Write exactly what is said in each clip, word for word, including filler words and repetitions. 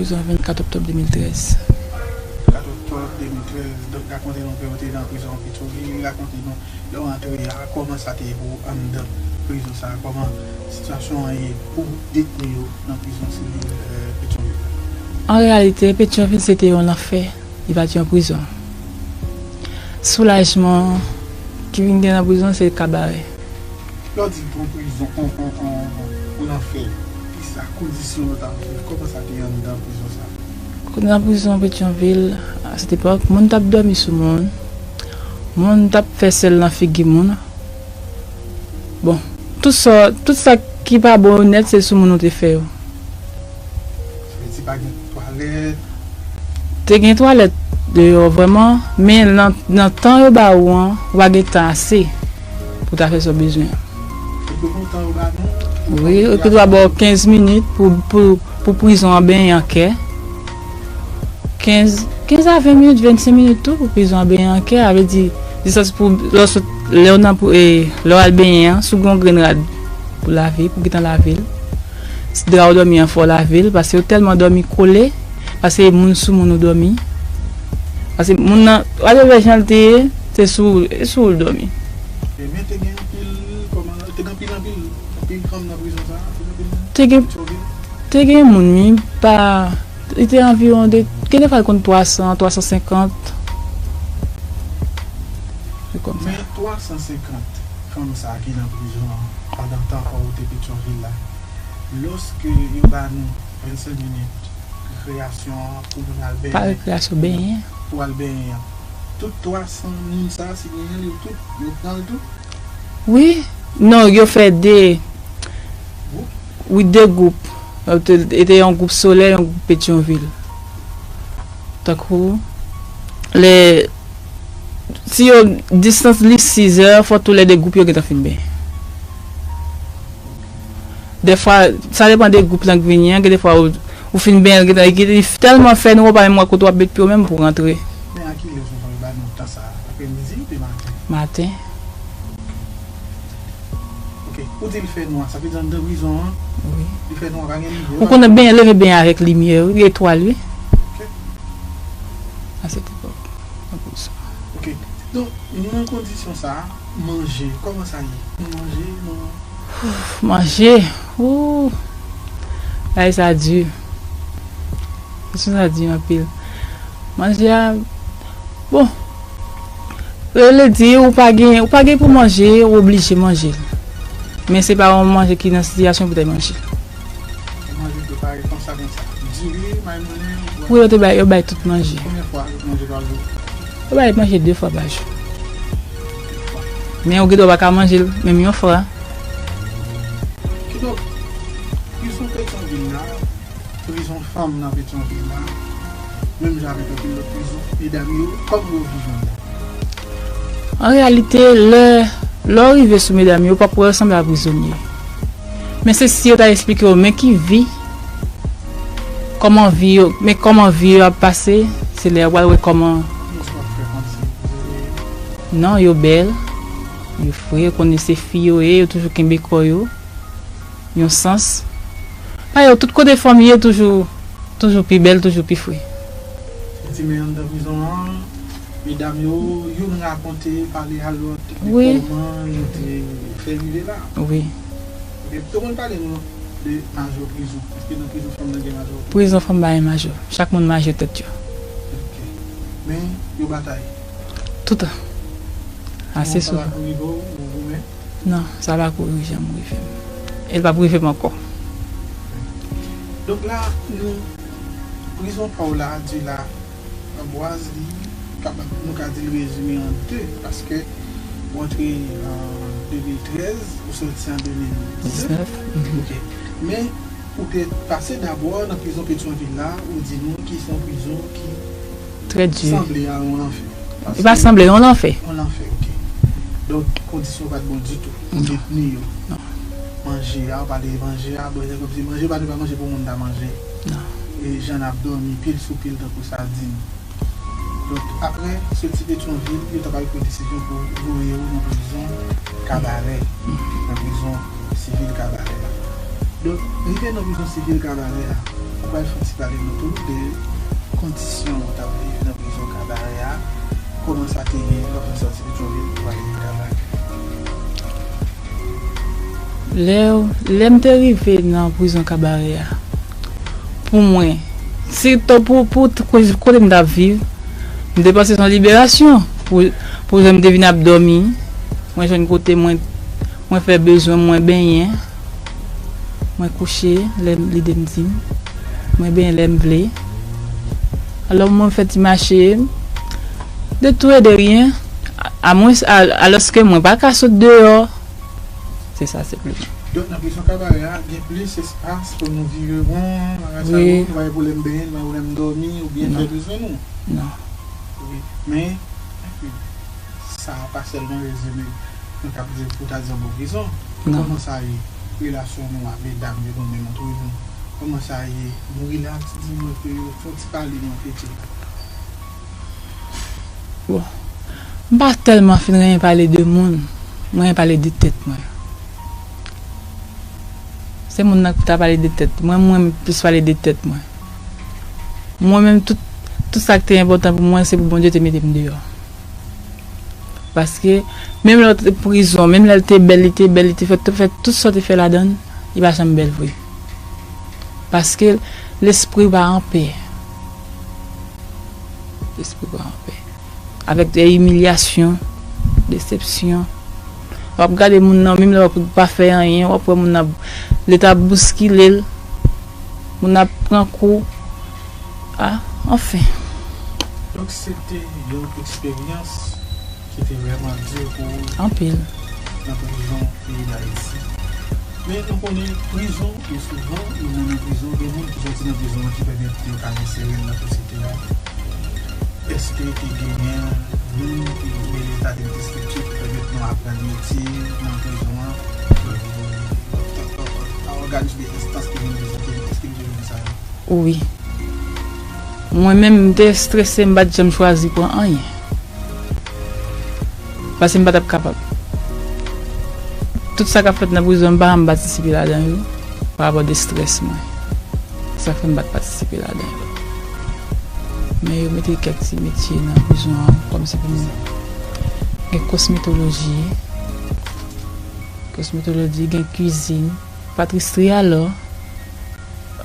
Prizon vennkat oktòb de mil trèz. Vennkat oktòb de mil trèz, donk, rakonte nou ke w te nan prizon Petyonvil, rakonte nou lè w antre a, kòman sa te ye pou ou anndan prizon sa a, kòman sitiyasyon an ye pou detni yo nan prizon sivil, eh, Petyonvil la? An reyalite, Petyonvil se te yon lanfè, li pa t yon prizon. Soulajman ki vin gen nan prizon se kabarè. Lè w di yon prizon, yon, yon, yon, yon lanfè, kisa kondisyon yo t ap viv? Kòman sa te ye anndan prizon sa a? Kote nan prizon Petyonvil, a sèt epòk, moun t ap dòmi sou moun. Moun t ap fè sèl nan figi moun. Bon, tout sa, tout sa ki pa bon yo nèt, se sou moun ou te fè yo. Sa vle di pa gen twalèt? Te gen twalèt deyò vrèman, men nan, nan tan yo ba ou an, ou pa gen tan ase pou ta fè sa w bezwen an. Wi, yo te dwe ba w kenz minit pou, pou, pou prizon an benyen an kè. Kenz, kenz a ven minit, vennsenk minit tou pou prizon an benyen an kè. A vle di, distans pou, lè w sot, lè w nan, e, lè w al benyen an, si w gen yon grenn rad pou lave, pou gentan lave l. Dra w dòmi an fò w lave l, paske yo tèlman dòmi kole, paske moun sou moun ou dòmi. Paske moun nan, gade lè jan l te ye, se sou, e sou ou l dòmi. Ebyen, te gen anpil, kòman, te gen anpil, anpil, anpil fanm nan prizon sa a, te gen anpil moun? Te gen, te gen moun, wi, pa, li te anviwon de, gen de fwa l konn twa san, twa san senkant. Se kòmsa. Men twa san senkant fanm sa a ki nan prizon an, pandan tan pa w te Petyonvil la, lòske yo ba nou vennsenk minit rekreyasyon an pou moun al benyen. Pa rekreyasyon, benyen. Pou al benyen an. Tout twa san moun sa a, si genyen yo tout, yo pran l tou? Wi. Non, yo fè de. Gwoup? Wi, de gwoup. Yo te, te yon gwoup Solèy, yon gwoup Petyonvil. Tankou, lè, si yo, distans li sizè, fò toulède gwoup yo gentan fin benyen. Dèfwa, sa depann de gwoup lan k vini an, gen defwa ou, ou fin benyen l, gentan, li tèlman fè nwa, ou pa menm wè kote w ap met pye w menm pou w rantre. Men a kilè w sot anba nan tan sa a? Aprèmidi oubyen maten? Maten. Ok. Ou di l fè nwa, sa vle di anndan prizon an, wi, li fè nwa, pa gen limyè? Ou konnen benyen, leve benyen avèk limyè, wi, etwal, wi. Ok. A sèt epòk, nan prizon. Ok. Donk, nan kondisyon sa a, manje, kòman sa ye? Nou manje, nou Manje, ooh, bagay sa di. Kesyon sa di anpil. Manje a, bon, rele di ou pa gen, ou pa gen pou manje, ou oblije manje l. Men se pa yon manje ki nan sitiyasyon pou te manje. Ou manje prepare konsa, konsa. Diri, may moulen, ou bwè? Wi, yo te bay, yo bay tout manje. Konbyen fwa ou manje pa jou? Yo bay manje de fwa pa jou. Men ou gen dwa pa ka manje l menm yon fwa. Kidonk, prizon Petyonvil la, prizon fanm nan Petyonvil la, menm jan avèk anpil lòt prizon, medam yo, kòman yo viv anndan? An reyalite, lè, lè w rive sou medam yo, w p ap wè yo sanble a prizonye. Men se si yo ta esplike w men ki vi, kòman vi yo, men kòman vi yo ap pase, se lè w pral wè kòman. Non, yo bèl, yo fre, yo konnen se fi yo ye, yo toujou kenbe kò yo, yon sans. Pa yo, tout kote fanm ye toujou, toujou pi bèl, toujou pi fre. Santimen anndan prizon an, medam yo, youn rakonte, pale a lòt de kòman yo te fè rive la. Wi. Ok, ou konn pale nou de majò prizon? Èske nan prizon fanm nan gen majò? Prizon fanm pa gen majò. Chak moun majò tèt yo. Ok. Men, yo batay? Toutan. Ase souvan. Sa pa rive w, ou goumen? Non, sa pa ko janm rive m. E l p ap rive m ankò. Donk la, nou, prizon pa w la, di la, Anbwaz, li kapab, nou ka di l rezime an de, paske ou antre an de mil trèz, ou soti an de mil diznèf. Diznèf, mhm. Ok. Men, ou te pase dabò nan prizon Petyonvil la, ou di nou ki se yon prizon ki Trè di. Sanble a yon lanfè. Li pa sanble, yon lanfè. Yon lanfè, ok. Donk, kondisyon pa t bon ditou pou detni yo. Non. Manje a, w pale de manje a, bon, se kòmsi manje pa nou pa manje pou moun ta manje. Non. E jan n ap dòmi, pil sou pil, tankou sadin. Donk, apre, soti Petyonvil, yo ta pral pran desizyon pou voye w nan prizon Kabarè, nan prizon sivil Kabarè a. Donk, rive nan prizon sivil Kabarè a, ou pral fè yon ti pale nou tou de kondisyon ou t ap viv nan prizon Kabarè a, kòman sa te ye lè w fin sòti Petyonvil pou w ale Kabarè. Lè, lè m te rive nan prizon Kabarè a, pou mwen, sitou pou, pou t-, kote, kote m t ap viv, m te panse se yon liberasyon. Pou, pou jan m te vin ap dòmi, mwen jwenn kote mwen, mwen fè bezwen, mwen benyen, mwen kouche, lè m, lide m di m, mwen benyen lè m vle. Alò, mwen fè ti mache, de tou e de ryen, a, a mwens, a, alòske mwen pa ka sot deyò. Se sa senpleman. Donk, nan prizon Kabarè a, gen plis espas pou nou vire won, bagay sa yo, wi, nou pa gen pwoblèm benyen, nou pa gen pwoblèm dòmi, oubyen fè bezwen nou. Non. Wi. Men, sa a pa sèlman rezime, nou ka di pou ta di yon bon prizon. Non. Kòman sa ye, relasyon nou ak medam yo nou menm ant nou? Kòman sa ye, nou rilaks, di mwen ke, fè yon ti pale nou anpil. Bon, m pa tèlman fin renmen pale de moun, mwen renmen pale de tèt mwen. Se moun nan ki ta pale de tèt mwen, mwen m plis pale de tèt mwen. Mwen menm, tout, tout sa ki te enpòtan pou mwen, se pou Bondye te mete m deyò. Paske, menm lè w te prizon, menm lè l te bèl, li te bèl, li te fè, te fè tout sa w te fè ladan l, li pa janm bèl vre. Paske lespri w pa anpè. Lespri w pa anpè. Avèk de imilyasyon, desepsyon. W ap gade moun nan, menm lè w ap pa fè anyen, w ap wè moun nan, leta ap bouskile l, moun nan ap pran kou. Ah, anfen. Donk, se te yon eksperyans ki te vrèman di pou ou. Anpil. Nan prizon peyi Dayiti. Men nou konnen prizon, byen souvan, yon moun nan prizon, gen moun ki sòti nan prizon an ki pèmèt yo ka ensere l nan sosyete a. Èske te genyen moun ki, oubyen leta te mete estrikti pou pèmèt nou aprann metye nan prizon an? Lòt, lòt, lòt, lòt òganis oubyen enstans ki vin vizite nou, èske nou te jwenn sa yo? Wi. Mwen menm, m te estrese, m pa t janm chwazi pran anyen. Paske m pa t ap kapab. Tout sa k ap fèt nan prizon, m pa janm patisipe ladan yo, parapò de estrès mwen. Sa fè m pa t patisipe ladan yo. Men yo mete kèk ti metye nan prizon an, kòmsi pou m gen kosmetoloji, kosmetoloji, gen kwizin, patrisri alò,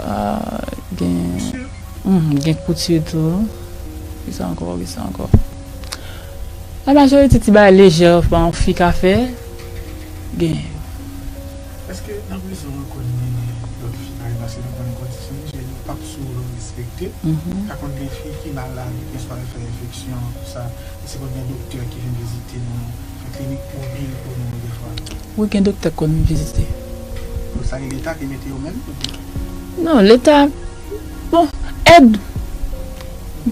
ah, gen, mhm, gen kouti tou. Kisa ankò, kisa ankò? La majorite ti bagay lejè yon fi ka fè, gen. Èske nan prizon an konn gen lòt fi, paske nou konnen kondisyon ijen yo p ap sou respekte? Mhm. Ka konn gen fi ki malad, oubyen swa yo fè enfeksyon, tout sa. Èske konn gen doktè ki vin vizite nou nan klinik mobil pou nou defwa? Wi, gen doktè k konn vin vizite. Donk, sa gen leta ki mete yo menm, oubyen? Non, leta, bon, èd.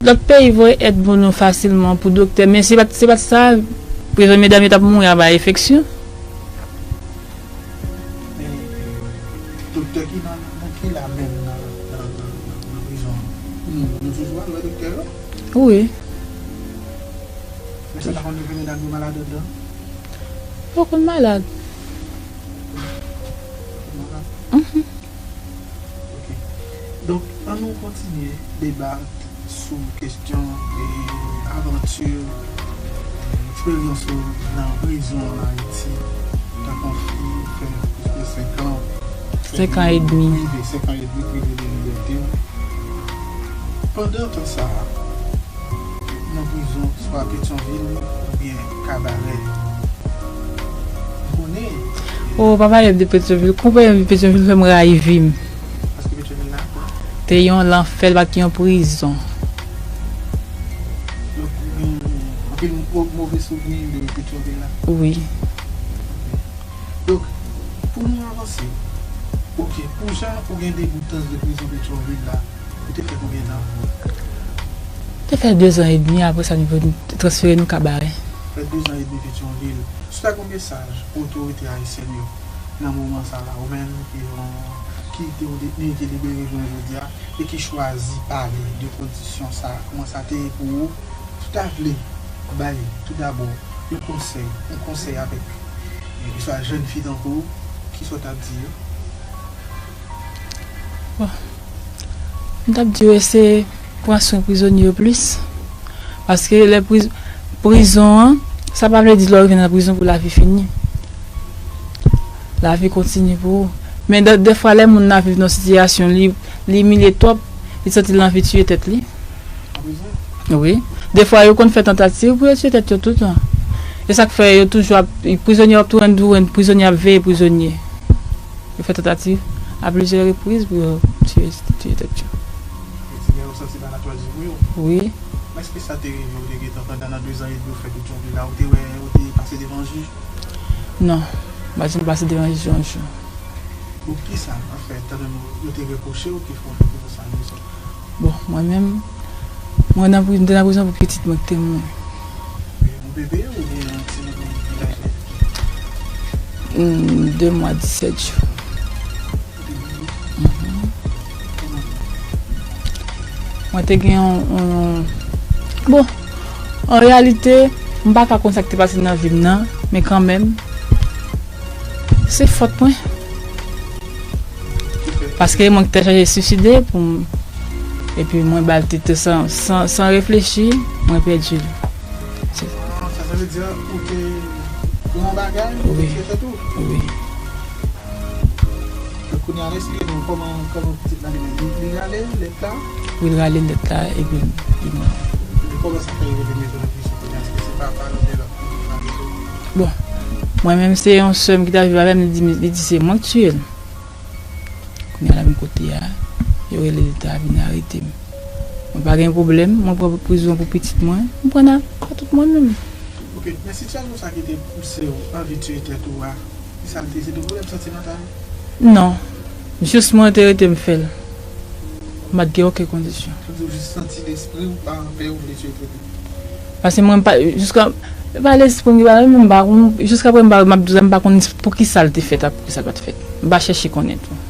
Lòt peyi voye èd pou nou fasilman pou doktè, men se pa t, se pa t sa, prezon medam yo t ap mouri anba enfeksyon. Men, doktè ki nan, nan ki la menm nan, nan, nan, nan, nan prizon an? Nou, nou toujou al wè doktè yo? Wi. Men sa pa konn rive medam yo malad anndan? Yo konn malad. Yo konn malad? Mhm. Ok. Donk, ann nou kontinye deba sou kesyon, e, avanti, e, eksperyans ou nan prizon an Ayiti, tankou fi, fè plis de senk an, senk an edmi, prive, senk an edmi prive de libète w. Pandan tan sa a, nan prizon, swa Petyonvil oubyen Kabarè, ou konnen. Oh, pa pale de Petyonvil. Konpè Petyonvil fè m rayi vi m. Paske Petyonvil la, te yon lanfè, l pa t yon prizon. Donk, ou gen anpil mo-, move souvni de Petyonvil la? Wi. Donk, pou nou avanse, ok, pou jan ou gen degoutans de prizon Petyonvil la, ou te fè konbyen tan? Te fè dezan edmi, apre sa, nou transfere nou Kabarè. Fè dezan edmi Petyonvil. Si w ta gen yon mesaj pou otorite ayisyèn yo nan moman sa la, ou menm ki yon, ki te yon detni ki libere jounen jodi a, e ki chwazi pale de kondisyon sa a, kòman sa te ye pou ou, si w ta vle bay, tou dabò, yon konsèy, yon konsèy avèk, e, swa jèn fi tankou w, kisa w t ap di yo? Bon, m t ap di yo eseye pran swen prizonye yo plis. Paske lè priz- prizon an, sa pa vle di lè w rive nan prizon pou lavi fini. Lavi kontinye pou ou. Men dè- dèfwa lè moun nan viv nan sitiyasyon, li, li imilye twòp, li santi l anvi tiye tèt li. Wi. Dèfwa yo konn fè tantativ pou yo tiye tèt yo toutan. E sa k fè yo toujou ap, prizonye ap toujou, prizonye ap veye prizonye. Yo fè tantativ a plizyè repriz pou yo tiye, tiye tèt yo. Wi. Men èske sa te rive ou te gentan pandan nan dezan edmi ou fè tout jan de la, ou te wè, ou te pase devan jij? Non, m pa janm pase devan jij yon jou. Pou kisa, anfèt, tandan nou, yo te repwoche w, ki fè w te konsa, rezon? Bon, mwen menm, mwen nan pri- m te nan prizon pou pitit mwen ki te mouri. Yon bebe oubyen yon timoun ki laj li? Hmm, de mwa disèt jou. Mhm. Mwen te gen yon, yon, bon, an reyalite, m pa ka konn sa k te pase nan vi m nan, men kanmenm, se fòt mwen. Paske mwen ki te chache siside pou m, epi mwen ba l tit san, san, san reflechi, mwen pèdi l. Se- Ah, sa, sa vle di ou te yon bagay, ou te Wi. Fè tèt ou? Wi. Donk, kounye a, esplike nou kòman, kòman pitit la li menm, li, li rale lèt la? Wi, l rale lèt la, epi li mouri. Epi kòman sa fè yo te mete nan prizon kounye a? Èske se papa l oubyen lòt moun ki pa mete l? Bon, mwen menm, se yon sè m ki t ap viv avè m, li di, li di se mwen k tiye l. Kounye a la menm kote a, yo rele leta vin arete m. Mwen pa gen pwoblèm, mwen pran prizon pou pitit mwen, mwen pran nan pa tout mwen menm. Ok, men sitiyasyon sa ki te pouse w anvi tiye tèt ou a, ki sa l te, se te pwoblèm santimantal? Non, jis mwen te rete m fè l. M pa t gen okenn kondisyon. Ou di w jis santi lespri w pa anpè, ou vle tiye tèt ou. Paske mwen pa, jiska, pa lespri m ki pa la, men m pa konn, jiskaprezan m pa, m ap di w sa, m pa konn poukisa l te fèt ak poukisa l pa t fèt. M pa chèche konnen tou.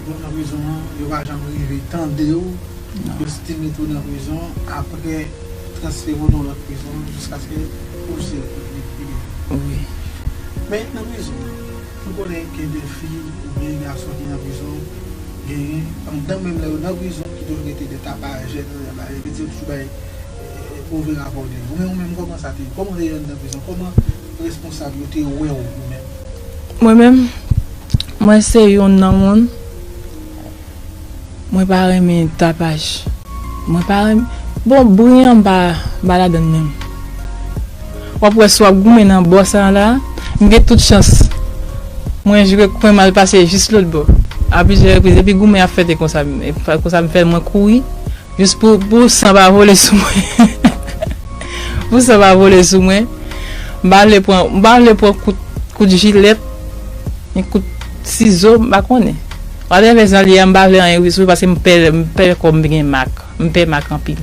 Bon, nan prizon an, yo pa janm rive tande w. Non. Yo still mete w nan prizon, apre transfere w nan lòt prizon, jiskaske ou se wi. Men nan prizon an, nou konnen gen de fi oubyen gason ki nan prizon, genyen anndan menm lè yo nan prizon ki toujou rete de tapajè, nan tapajè, vle di yo toujou bay, eh, move rapò de yo. Ou menm, ou menm, kòman sa te ye? Kòman w te ye anndan prizon? Kòman responsab yo te wè w, ou menm? Mwen menm, mwen se youn nan moun, mwen pa renmen tapaj. Mwen pa renmen, bon, bri an m pa, m pa ladann menm. W ap wè si w ap goumen nan bò sa a la, m gen tout chans. Mwen jwe kwen m al pase jis lòt bò. A plizyè repriz, epi goumen ap fèt e konsa, e konsa m fè l, mwen kouri. Jis pou, pou san pa vole sou mwen. Pou san pa vole sou mwen. M pa vle pran, m pa vle pran kout, kout jilèt, ni kout sizo, m pa konnen. Whatever sa l ye a, m pa vle anyen sou li paske m pè, m pè kò m gen mak. M pè mak anpil.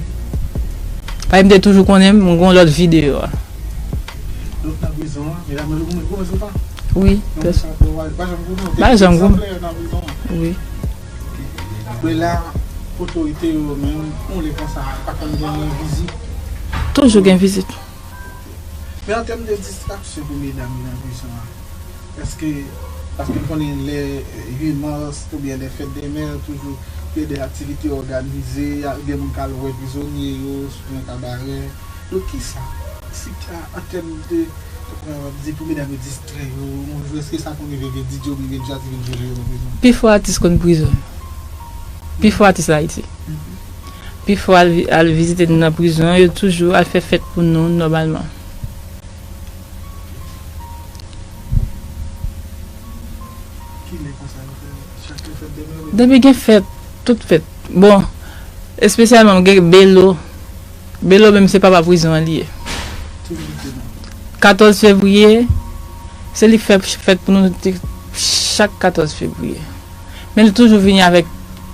Paske m te toujou konnen m gen yon lòt vi deyò a. Donk nan prizon an, medam yo goumen, goumen sou ou? Wi, pès- pa janm goumen, ou te ekzanplè nan prizon an. Wi. Apre la, otorite yo menm, yon lè konsa, pa konn gen vizit? Toujou gen vizit. Men an tèm de distraksyon pou medam yo nan prizon an, èske, paske m konnen lè uit mas oubyen lè fèt de mè, toujou gen de aktivite òganize, gen moun k al wè prizonye yo sou yon kabarè. Donk, kisa, si ka, an tèm de, kòman w ap di, pou medam yo distrè yo, yon jou, èske sa konn rive vin di yo, vin vin chati, vin jwe jwe yo nan prizon? Pifò atis konn prizon. Pifò atis Ayiti. Pifò al vi- al vizite nou nan prizon, yo toujou al fè fèt pou nou nòmalman. Kilè konsa yo fè chak lè fèt de mè? Depi gen fèt, tout fèt. Bon, espesyalman gen Belo. Belo menm se papa prizon an li ye. Katòz fevriye, se li k fè fèt pou nou chak katòz fevriye. Men li toujou vini avèk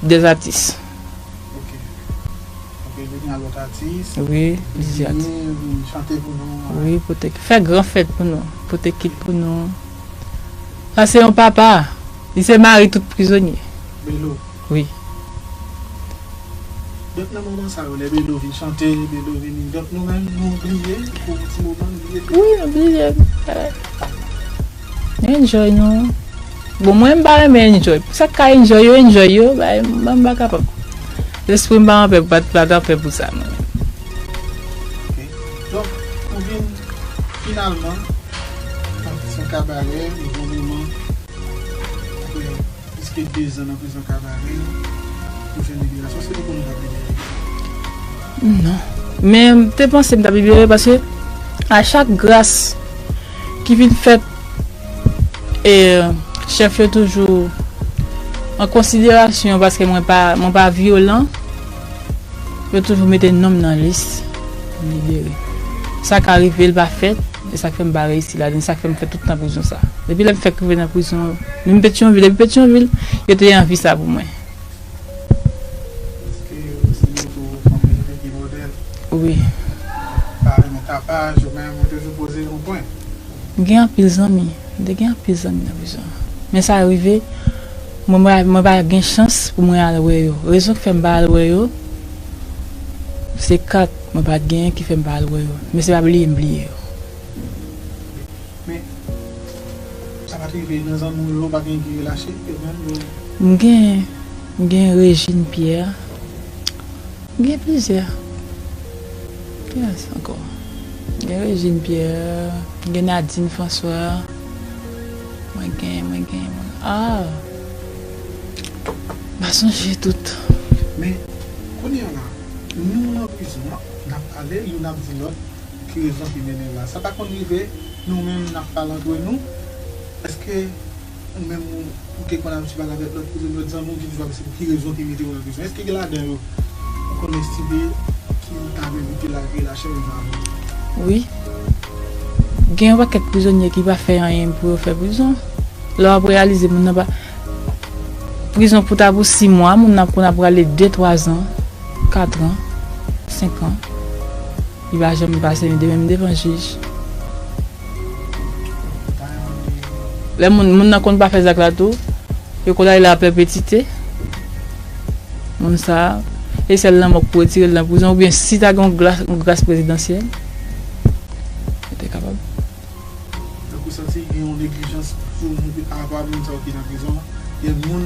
de atis. Ok. Ok, vini a lòt atis. Wi, plizyè atis. Vini, vini chante pou nou. Wi, pote, fè gran fèt pou nou, pote kit pou nou. Sa se yon papa. Li se mari tout prizonye. Belo. Wi. Donk, nan moman sa yo, lè Belo vin chante, Belo vin, donk, nou menm, nou bliye pou yon ti moman, nou bliye tout. Wi, nou bliye. Nou enjoy nou. Bon, mwen, m pa renmen enjoy. Pou sa k ka enjoy yo, enjoy yo, bay, mwen, m pa kapab. Lespri m pa anpè, pa, pa t anpè pou sa, mwen. Ok. Donk, ou vin finalman, se yon kabarè, yon moman, apre plis ke dezan nan prizon kabarè, ou jwenn liberasyon, se te konnen w t ap libere? Non. Men, m te panse m t ap libere paske a chak gras ki vin fèt, e chèf yo toujou an konsiderasyon paske mwen pa, mwen pa vyolan, yo toujou mete non m nan lis pou m libere. Sa ka rive, l pa fèt, e sa k fè m pa reyisi ladan, sa k fè m fè tout tan prizon sa. Depi lè m fèk rive nan prizon, menm Petyonvil, depi Petyonvil, yo te anvi sa pou mwen. Paske yo se moun tou fanmi ki modèl. Wi. Pa renmen tapaj, ou menm ou toujou poze yon pwen. M gen anpil zanmi. M te gen anpil zanmi nan prizon an. Men sa rive, mwen, mwen, mwen pa gen chans pou mwen al wè yo. Rezon ki fè m pa al wè yo, se kat mwen pa t genyen ki fè m pa al wè yo. Men se pa bliye m bliye yo. Men, sa pa t rive nan zanmi w yo, pa gen ki relache, yo menm yo. M gen, m gen Regine Pierre. M gen plizyè. Kiyès ankò? M gen Regine Pierre, m gen Nadine François. Mwen gen, mwen gen, mwen, ah! M pa sonje tout. Men, kounye a la, nou nan prizon an, n ap pale, youn ap di lòt, ki rezon ki mennen w la. Sa pa konn rive, nou menm n ap pale antre nou. Èske ou menm ou, ou te konn abitye pale avèk lòt prizonye, lòt zanmi w ki toujou ap eseye ki rezon ki mete w nan prizon? Èske gen ladan yo ou konn estime ki ta merite lage lachen menm jan avè w? Wi. Gen yon pakèt prizonye ki pa fè anyen pou yo fè prizon. Lè w ap reyalize moun nan pa. Prizon pou ta pou sis mwa, moun nan ap konn ap prale de, twa zan, kat an, senk an. Li pa janm pase menm devan jij. Lè moun, moun nan konn pa fè zak la tou, yo konn ale la a pèpetite. Moun sa a, e sèl lanmò k pou retire l nan prizon, oubyen si ta gen yon gras, yon gras prezidansyèl, yo te kapab. Donk ou santi gen yon neglijans sou moun, apa moun sa yo ki nan prizon an? Gen moun.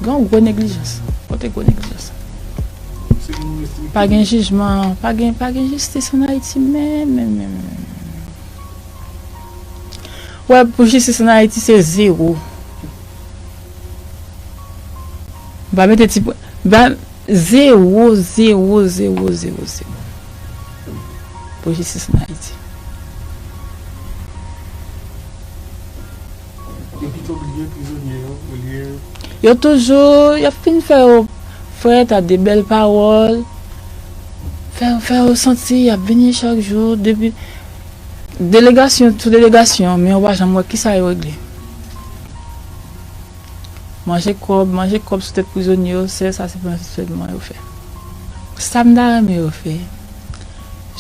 Gen yon gwo neglijans. Kote gwo neglijans? Se moun ou estime Pa gen jijman, pa gen, pa gen jistis ann Ayiti menm, menm, menm, menm, menm. Wè, pou jistis ann Ayiti, se zewo. M pa mete ti pwen. M pa, zewo, zewo, zewo, zewo, zewo. Pou jistis ann Ayiti. Yo pito bliye prizonye yo olye. Yo toujou, y ap fin fè yo frèt a de bèl pawòl, fè, fè yo santi y ap vini chak jou, depi delegasyon sou delegasyon, men yo pa janm wè kisa yo regle. Manje kòb, manje kòb sou tèt prizonye yo, sèl sa se prensip sèlman yo fè. Sa m ta renmen yo fè,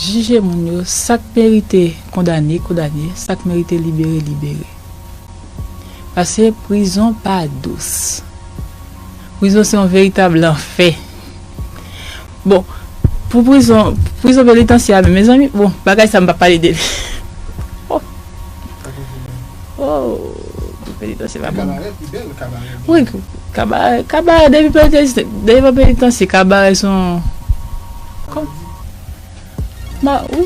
jije moun yo, sa k merite kondane, kondane, sa k merite libere, libere. Paske prizon pa dous. Prizon se yon veritab lanfè. Bon, pou prizon, prizon penitansye a menm, mezanmi, bon, bagay sa m p ap pale de li. Oh, oh, penitansye pa bon. Kabarè pi bèl, kabarè. Wi, kabarè, kabarè, depi penitansye, depi penitansye, kabarè se yon, kòm, ma, wi.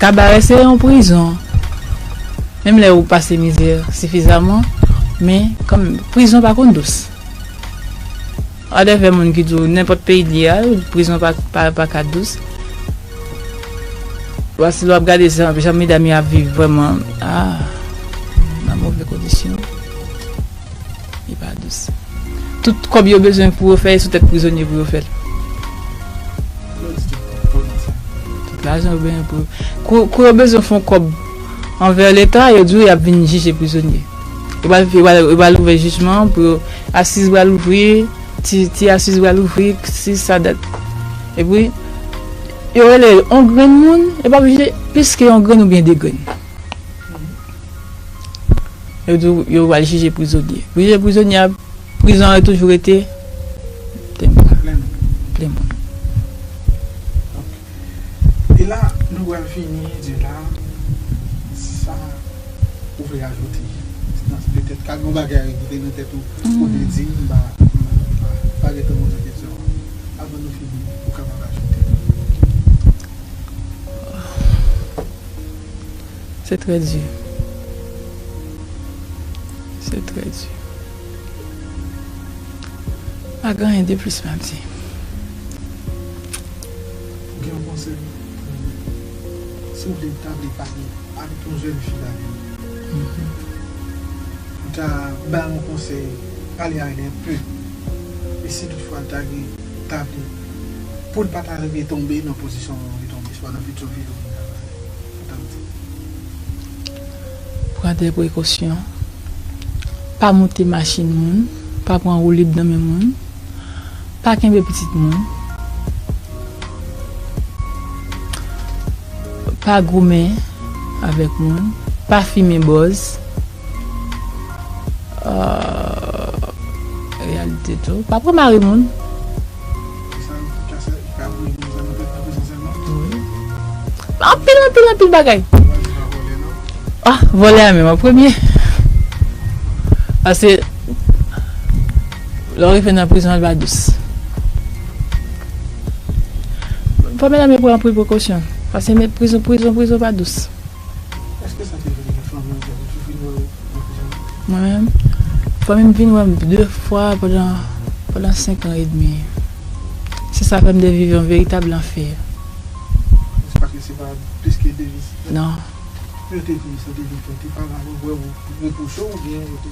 Kabarè se yon prizon. Menm lè ou pase mizè sifizaman, men kanmenm, prizon pa konn dous. Adèvè moun ki di w nenpòt peyi li ye a, prizon pa, pa, pa ka dous. Paske lè w ap gade jan, jan medam yo ap viv vrèman, ah, nan move kondisyon. Li pa dous. Tout kòb yo bezwen pou yo fè, e sou tèt prizonye pou yo fè l. Tout lajan yo bezwen pou yo. Kou, kou yo bezwen fè yon kòb anvè Leta, yo di w y ap vin jije prizonye. Yo pral, yo pral, yo pral ouvè jijman pou yo, asiz pral ouvri, ti, ti asiz pral ouvri, si sa dat. Epi, yo rele yon grenn moun, yo p ap jije plis ke yon grenn oubyen de grenn. Yo di w, yo pral jije prizonye. Jije prizonye a, prizon an toujou rete plen moun. Plen moun. Plen moun. E la, nou pral fini, di la, sa ou vle ajoute? Petèt, ka gen yon bagay ki te nan tèt ou, ou te di m, m pa, m pa, m pa gentan poze kesyon an. Avan nou fini, ou kapab ajoute. Se trè di. Se trè di. Pa gen anyen de plis m ap di. Ou gen yon konsèy? Si w vle, m ta vle pale avèk yon jèn fi la. M ta ba l yon konsèy, pale a l enpe. E si toutfwa l ta gen, ta vle, pou l pa ta rive tonbe nan pozisyon ou te tonbe, swa nan pitit ou vin travay. Ou ta di. Pran de prekosyon. Pa moute machin moun. Pa pran woulib nan men moun. Pa kenbe pitit moun. Pa goumen avèk moun. Pa fimen bòz. Euh, reyalite tou. Pa pran mari moun. Wi. Anpil, anpil, anpil bagay. Ah, vòlè a menm an premye. Paske lè w rive nan prizon, l pa dous. Fò medam yo pran anpil prekosyon. Paske prizon, prizon, prizon pa dous. Èske sa te vin nan fanmi w, te vin wè w nan prizon? Mwen menm, fanmi m vin wè m de fwa pandan, pandan senk an edmi. Se sa fè m te viv yon veritab lanfè. Se paske se pa plis ke de vizit? Non. Yo te vin, sa te vin fè, te pale avè w, wè w, repwoche w oubyen yo te...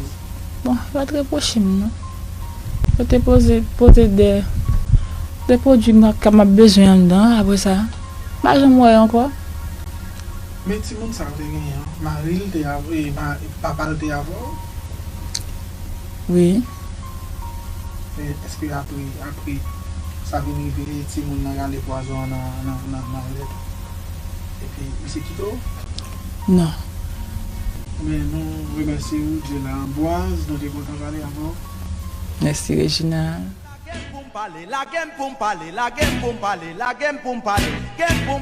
Bon, yo pa t repwoche m, non. Yo te poze, poze de, de pwodui m, ke m ap bezwen anndan, apre sa, m pa janm wè yo ankò. Men timoun sa yo te genyen an, mari l te avè, e, ma-, papa l te avè w? Wi. Men èske apre, apre sa vin rive, timoun nan rale pwazon an nan, nan, nan, nan lèt ou? Epi misye kite w? Non. Men nou remèsye ou, Djela Ambwaz, nou te kontan pale avè w. Mèsi, Reginald. Lage m pou m pale, lage m pou m pale, lage m pou m pale, lage m pou m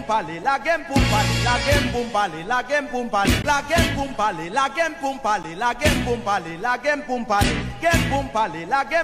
pale, lage m pou m pale, lage m pou m pale, lage m pou m pale, lage m pou m pale, lage m pou m pale, lage m pou m pale, lage m pou m pale, lage m pou m pale, lage m